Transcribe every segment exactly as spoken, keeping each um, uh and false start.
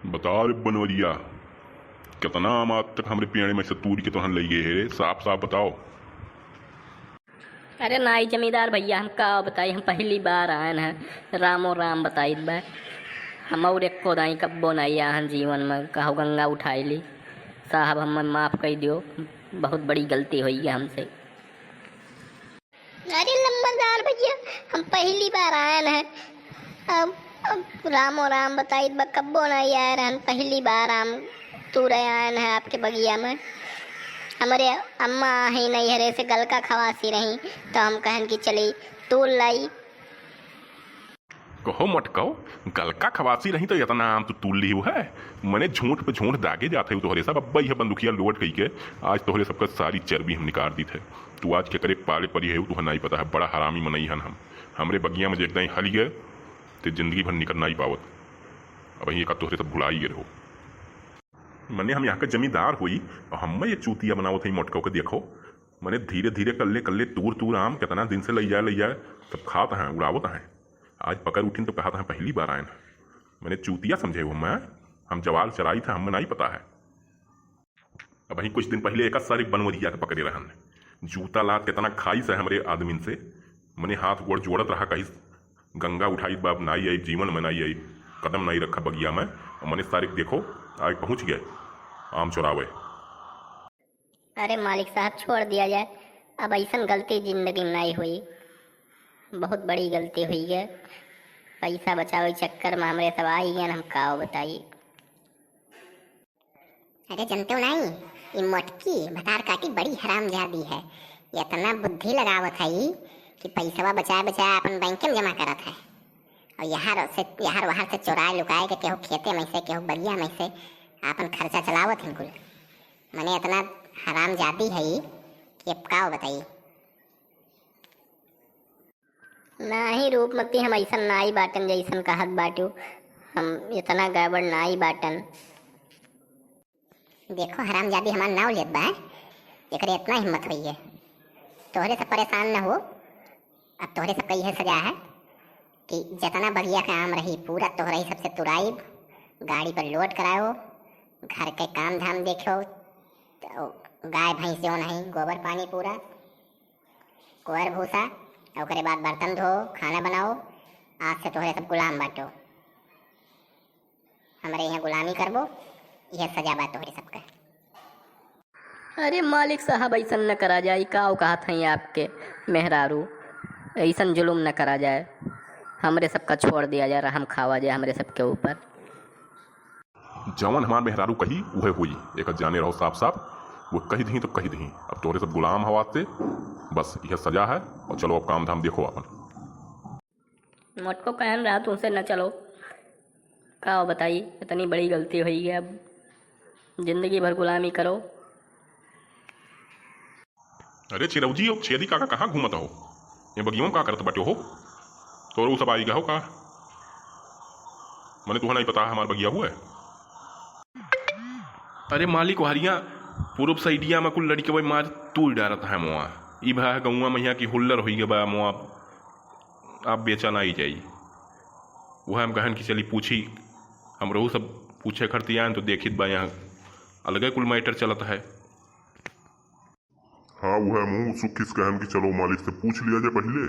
बता रे बनवरिया, केतना आम आज तक हमरे पेड़े में से तूर के तोहन लइ गए हे रे? साफ साफ बताओ। अरे नाई जमींदार भइया, हम का बताई, हम पहली बार आयन है। रामो राम बताइत बा। हम और एको दाई कब्बो नाई आयन जीवन में, कहो गंगा उठाई ली। साहब, हमें माफ कइ दियो, बहुत बड़ी गलती होई है हमसे। अरे नंबरदार भइया, हम पहली बार आयन है। अब, अब रामो राम बताइत बा, कब्बो नाई आए रहन, पहली बार आम तूरे आयन है आपके बगिया में। हमरे अम्मा ही नैहरे से गलका खवासी रही, तो हम कहन कि चली तूर लाई। कहो मटकौ, गलका खवासी रही तो इतना आम तू तूर लिहू है? मने झूठ पे झूठ दागे जात है तोहरे सब। अब्बा यह बंदुकिया लोड कई के आज तोहरे सबका सारी चर्बी हम निकाल दीत है। तू आज के करे पाले परी है, तोह नाई पता है, बड़ा हरामी मनई हन हम। हमरे बगिया में जे एक दाई हली गए, ते जिंदगी भर निकल नाई पावत। अब यही का तोहरे सब भुलाई गए हो। मने हम यहाँ के जमींदार होई और हम ये चूतिया बनावत है मटकौ के, देखो। मने धीरे धीरे कल्ले कल्ले तूर तूर आम कितना दिन से लई जाए, लई जाए, सब खात हैं, उड़ावत हैं। आज पकड़ उठिन तो कहत हैं पहली बार आयन। मने चूतिया समझे हो मैं, हम जवाल चराई था, हमें नाई पता है। अबहीं कुछ दिन पहले एक सारे बनवरिया के पकड़े रहन। जूता लात कितना खाई से हमरे आदमीन से। मने हाथ गोड़ जोड़त रहा, कहिस, "गंगा उठाई बाप, नाई आई, जीवन में नाई आई, कदम नाई रखा बगिया में।" और मने सारे देखो, आए पहुँच गए आम चुरावे। अरे मालिक साहब, छोड़ दिया जाए, अब ऐसन गलती जिंदगी में नाई हुई। बहुत बड़ी गलती हुई है। पैसा बचावे के चक्कर में हमरे सब आई गए, हम का बताई। अरे जनते हो नाई, ई मोटकी भतार काटी बड़ी हरामजादी है। इतना बुद्धि लगावत है ई कि पैसवा बचाए बचाए अपन बैंक में जमा करत है। और यहाँ से, यहाँ वहाँ से चुराए लुकाए के केहू खेते में से, केहू बगिया में से आपन खर्चा चलावत हैं कुल। मने इतना हरामजादी है ई कि अब का बताई। नाही रूपमती, हम ऐसन नाई बाटन जैसन कहत बाटू। हम इतना गड़बड़ नाई बाटन। देखो हरामजादी हमार नाव लेत बा, एकरे इतना हिम्मत होई है। तोहरे सब परेशान न हो, अब तोहरे सबका यह सजा है कि जितना बगिया का आम रही पूरा तोहरे ही सबसे तुराइब, गाड़ी पर लोड कराओ, घर के काम धाम देखो, तो गाय भैंस जौन है गोबर पानी पूरा, कोयर भूसा, ओकरे बाद बर्तन धो, खाना बनाओ। आज से तोहरे सब गुलाम बाटो, हमरे यहाँ गुलामी करबो, यह सजा बा तोहरे सबका। अरे मालिक साहब, ऐसन न करा जाए, का कहत हैं आपके मेहरारू, ऐसन जुलुम न करा जाए, हमरे सबका छोड़ दिया जाए, रहम खावा जाए हमरे सबके ऊपर। जवन हमार मेहरारू कही, उहे होई। एक जाने रहो साफ साफ, वो कही दही तो कही दही। अब तोहरे सब गुलाम हवा से, बस यह सजा है। और चलो अब काम धाम देखो आपन। मोटको कहन रहा तुमसे न चलो, का बताई, इतनी बड़ी गलती हुई है, अब जिंदगी भर गुलामी करो। अरे चिरौजी, ओ छेदी काका कहाँ घूमत हो? ये बगियों का करत बाटे हो? तोरो सब आई गए हो का? मने तुहा नहीं पता हमार बगिया हुआ है। अरे मालिक, वहरिया पूरब साइडिया में कुल लड़िकवे मार तूर डारत है मोआ। ई भा गौआ मैया की हुल्लर होई गए बा मोआ। आप बेचा ना आई जाई। वह हम कहन कि चली पूछी, हम रहू सब पूछे खरती आयन तो देखित बा यहाँ अलगे कुल मैटर चलत है। हाँ, वह मुँह सुखिस कहन कि चलो मालिक से पूछ लिया जाए पहले,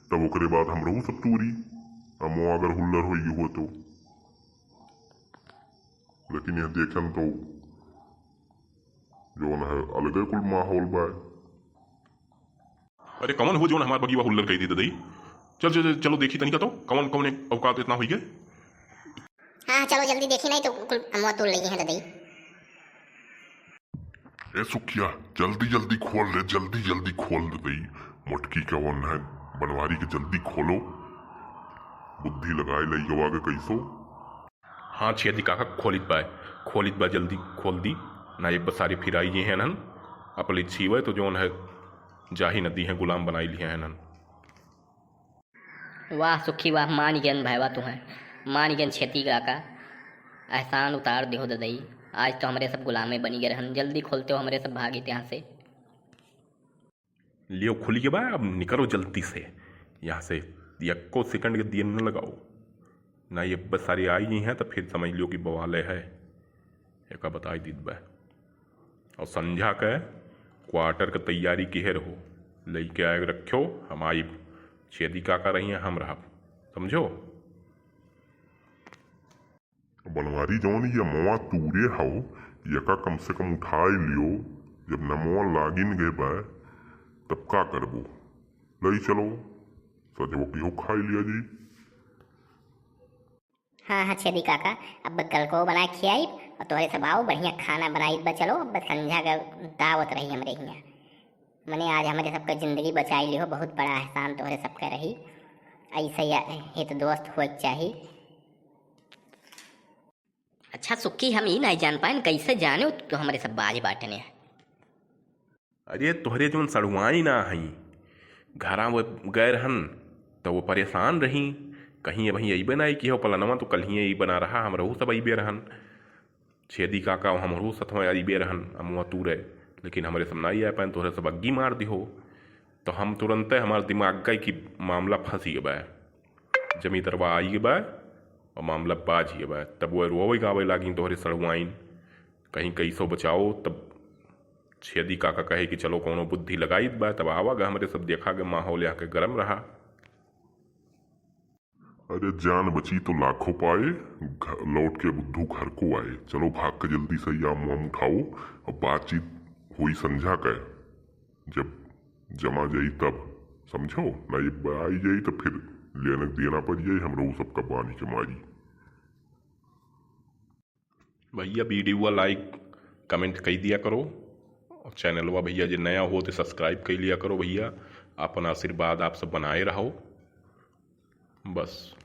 तब ओकरे बाद हम रहू सब तूरी। हम वो अगर हुल्लर होई हो तो, लेकिन यह देखन तो जौन है अलगे कुल माहौल बा। अरे कौन हो जौन हमार बगिया हुल्लर कही दी दई? चल, चल, चल, चलो देखी तनिका तो कौन, कौन औकात इतना हुई है। हाँ, चलो जल्दी देखी, नहीं तो कुल अमवा तोड़ लेगी है दई। ए सुखिया, जल्दी जल्दी खोल रे, जल्दी जल्दी खोल दे दई। मोटकी के वन है, बनवारी के जल्दी खोलो। बुद्धि लगाए लइकवा के कैसो। हाँ छेदी काका, खोलित बा, खोलित बा, जल्दी खोल दी। ना एक बसारी फिर आई ये है नन, अपली छीवे तो जौन है जाही नदी है गुलाम बनाई लिए है नन। वाह सुखी वाह, मान गेन भैवा तुहैं, मान गेन छेदी काका, एहसान उतार दिहो ददई। आज तो हमरे सब गुलामे बनी गए रहन, जल्दी खोलते हो हमरे सब भागित यहाँ से। लियो खुल गया बा, अब निकलो जल्दी से यहाँ से, यक्को सेकंड के दिए न लगाओ। ना, ये बस सारी आई गई हैं, तो फिर समझ लियो कि बवाले है। एका बताई दीत बा। और संझा के क्वार्टर के तैयारी किहे रहो, लइके आए रखो, हम आइब। छेदी काका रही हैं, हम रहब, समझो? बनवारी जौन ये मवा तूरे हौ, यका कम से कम उठाई लियो। जब नमवा लागिन गए बा, तब का करबो? लई चलो, सजवो की हो खाई लिया जी। हाँ, हाँ, छेदी काका, अब कल को बना के खियाइब और तोहरे सब आओ, बढ़िया खाना बनाइब बा। चलो, अब संझा का दावत रही हमरे हियाँ। मने आज हमरे सबका जिंदगी बचाई लिहो, बहुत बड़ा एहसान तोहरे सबका रही। ऐसे या हित दोस्त होए के चाही। अच्छा सुक्की, हम ई नहीं जान पाएन, कैसे जाने तो हमरे सब बाज बाटने। अरे तोहरे जौन सड़ुआई ना हई, घरा वो गए रहन, तो वो परेशान रही, कहीं अबहीं अइबे ना कि हो पलनवा तो कल ही अइबे ना रहा, हम रहू सब अइबे रहन। छेदी काका हमरो सथवा अइबे रहन, अमुआ तूरे, लेकिन हमरे सब ना आए पाएन, तोहरे सब अग्गी मार दिहो। तो हम तुरंते, हमार दिमाग गए कि मामला फंसी गए बा, जमींदरवा आई गए बा और मामला बाज गए बा। तब वो रोवे गावे लागी तोहरे सड़ुआइन, कहीं कैसो बचाओ। तब छेदी काका कहे कि चलो कौनो बुद्धि लगाइत बा, तब आवा गा हमरे सब, देखा गा माहौल यहाँ के गरम रहा। अरे जान बची तो लाखों पाए, घ-, लौट के बुद्धू घर को आए। चलो भाग के जल्दी से ये आम वाम उठाओ, अब बातचीत होई संझा का, जब जमा जाई तब, समझो ना, ये आई जाई तो फिर लेने देना पड़ जाई, हम रहू सबका बानी के मारी। भैया वीडियो like comment कई दिया करो, और चैनलवा भैया जे नया हो तो subscribe कई लिया करो भैया, अपन आशीर्वाद आप सब बनाए रहो। बस